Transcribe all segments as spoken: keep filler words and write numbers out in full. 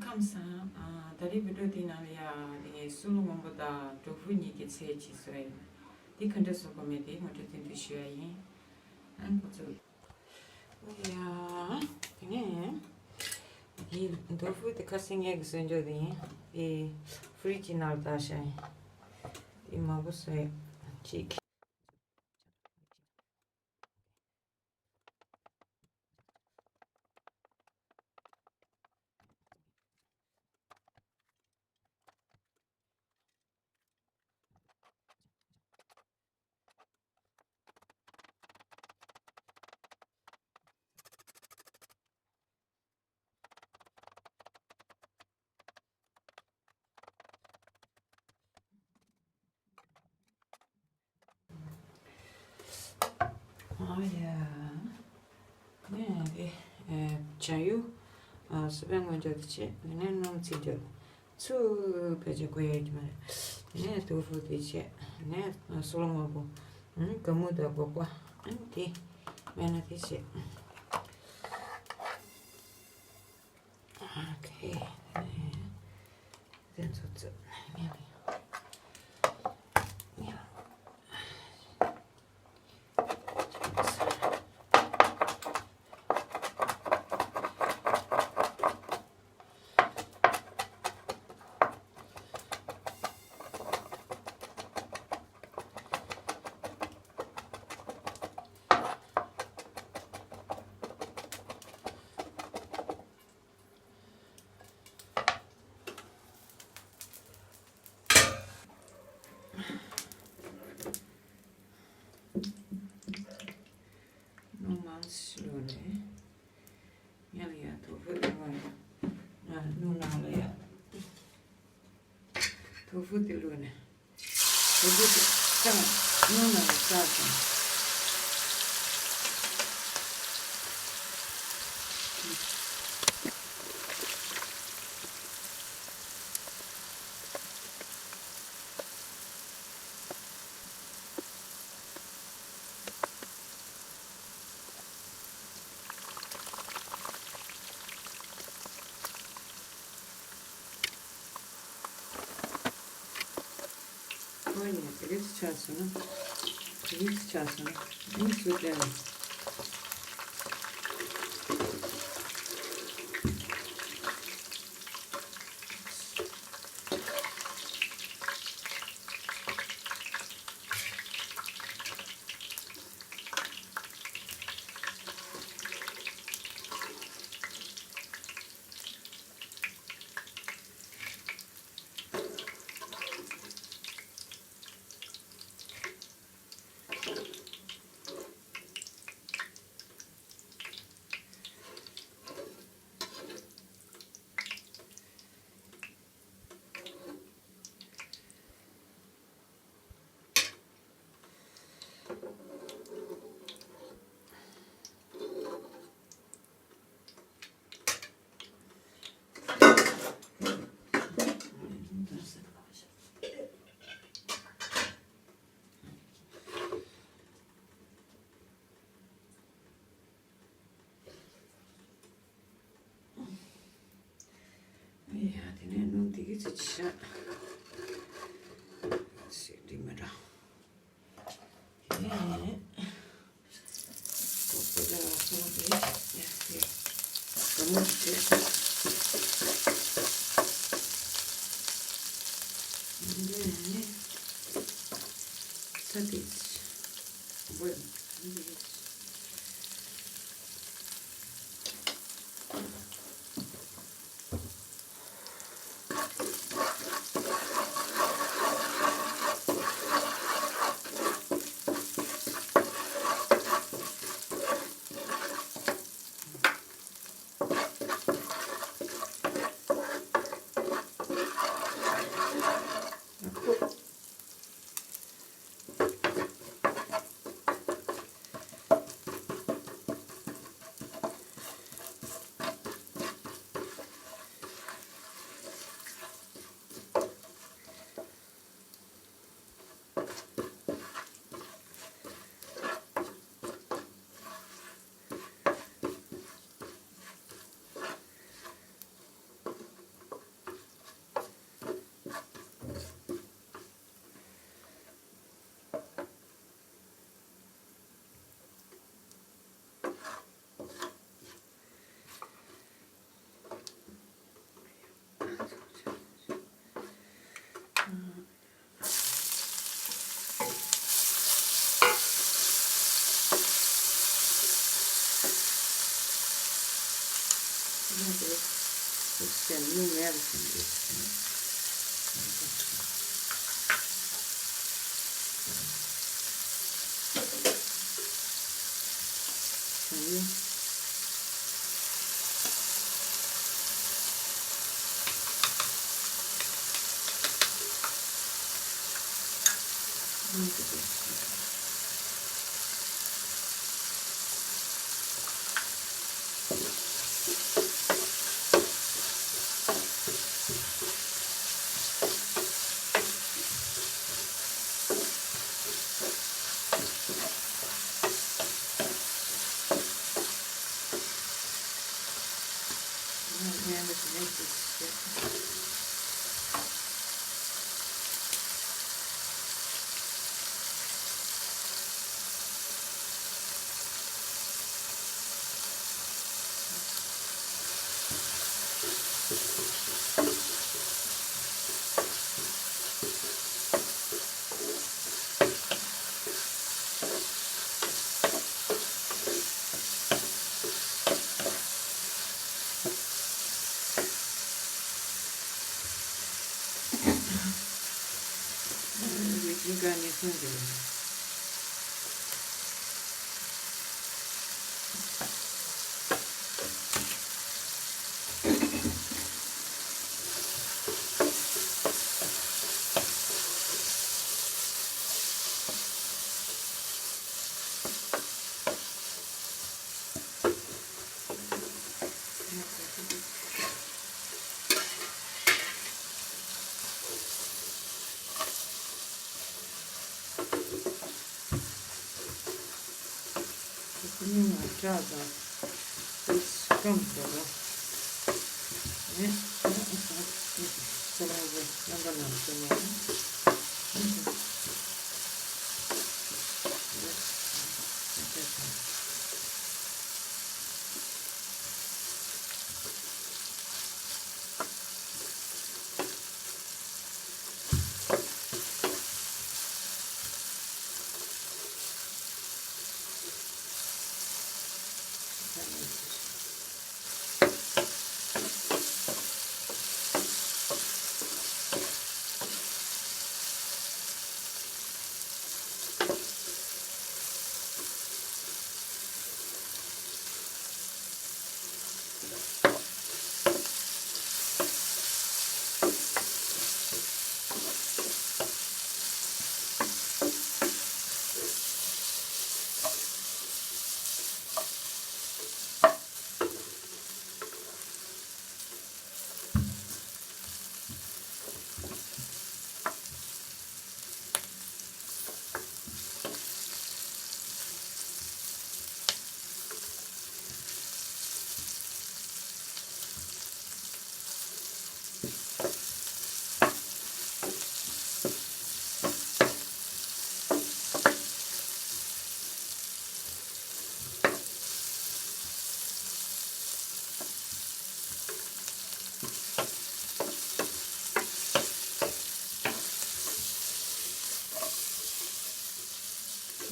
ལམ་སང་། ཨ། ད་རེས་བི་ཌིའོ་དེའི་ནང་ལ་ཡ་དེ་ངས་སྲུ་ལོ་སྔོན་པོ་དང་ཌོ་ཧྥུ་གཉིས་ཀྱི་ཚལ་ཅིག་བཟོས་ཡིན། དེ་ག་འདྲ་བཟོ་དགོས་མེད་དེ་ངོ་སྤྲོད་ཏན་ཏན་ཞུ་ཡ་ཡིན། ཨ། ཁོ་ཚོ། ཨོ་ཡ། དེ་ནས་དེ་ཌོ་ཧྥུ་དེ་ཁ་སང་ངས་ཀྱིས་བཟོས་འཇོག་དེ་ཡིན། དེ་ཧྥི་རིཇ་གི་ནང་ལ་བཏང་བཞག་ཡིན། དེ་མང་པོ་བཟོས་ཡོད། གཅིག་ཨ་ཡ། ནས་དེ། ཨེ། བྱ་ཡུ། ཨ། སི་པན་མངོན་འཇོག་དེ་བྱས། དེ་ནས་སྣུམ་ཚིག་འཇོག་ཚུར་ཕལ་ཆེར་དགོས་ཡ་གི་མ་རེད། དེ་ནས་ཏོ་ཧྥུ་དེ་བྱས། དེ་ནས་སྲུ་ལོ་སྔོན་པོ། ཨ། ག་མུ་དང་སྒོག་པ། ཨ། དེ་སྨན་སྣ་དེ་བྱས། ཨོ་ཁེ། དེ་ཚོ་ཚོ་ཉན་ཡོང་། སྣུམ་མང་ཞིག་བླུགས་ནས། ཡང་ཡང་ཏོ་ཧྥུ་དེ་ལ་ཡང་། ཨ། སྣུམ་ནང་ལ་ཡང་། ཏོ་ཧྥུ་དེ་བླུགས་ནས། ཏོ་ཧྥུ་དེ་བཀྲ། སྣུམ་ནང་ལ་བཀྲ་བཏང་། ཨོ་ཡ། དེ་ག་ཚོད་ཆགས་སོང་ན། དེ་ག་ཚོད་ཆགས་སོང་ན། ཨ་ནི་ཚུར་སྟོན། ཡ། དེ་ནས་སྣུམ་དེ་གི་ཚོད་ཆ། ཞིག་འདི་མི་འདྲ། དེ་ནས་ཏོ་ཧྥུ་དེ་ལ་སོང་སྟེ། ཡ། དེ་ག་མུ་དེ་བྱས། འདི་ནས་ས་དེ་བོད། དེ་ཤུགས་ཆེ་ནི་མེད་པ་བྱུང་འདུག་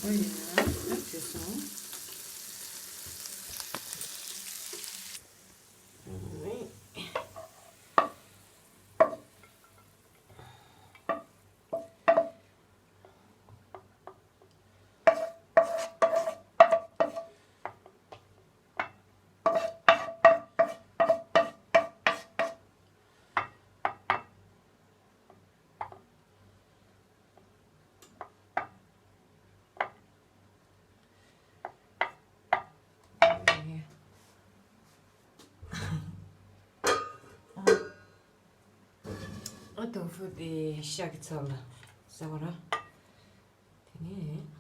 ཨོ་ཡ། ད་བྱས་སོང་། ཨ་ཏོ་ཧྥུ་དེ་ཤ་གི་ཚབ་ལ་ཟ་བ་ར། དེ་ནས།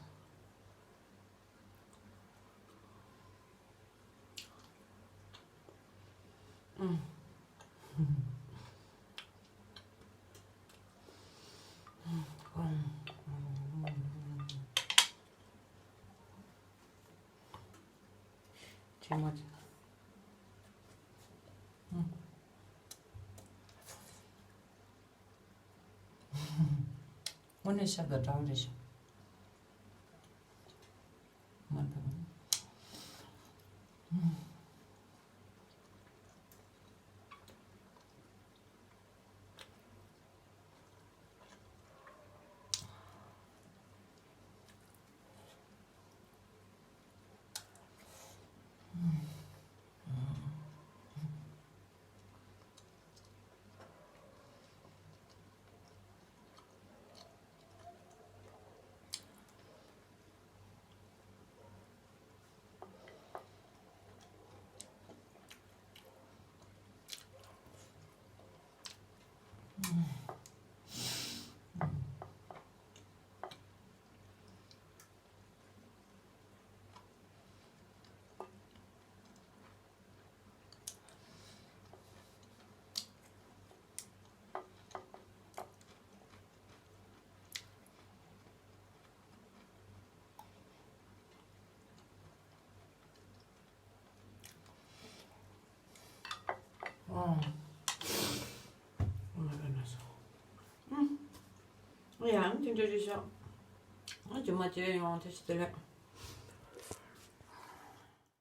ཆེན་མོ་ཆེ། དངོས་གནས་ཤ་དང་འདྲ་བོ་རེད་ཤག་མ་འདང་། ཅི་འདྲ་རེད་ཤག་ཨ་ཅི་མ་བྱས་ཡོང་ཐེ་ཤི་དེ་ལས།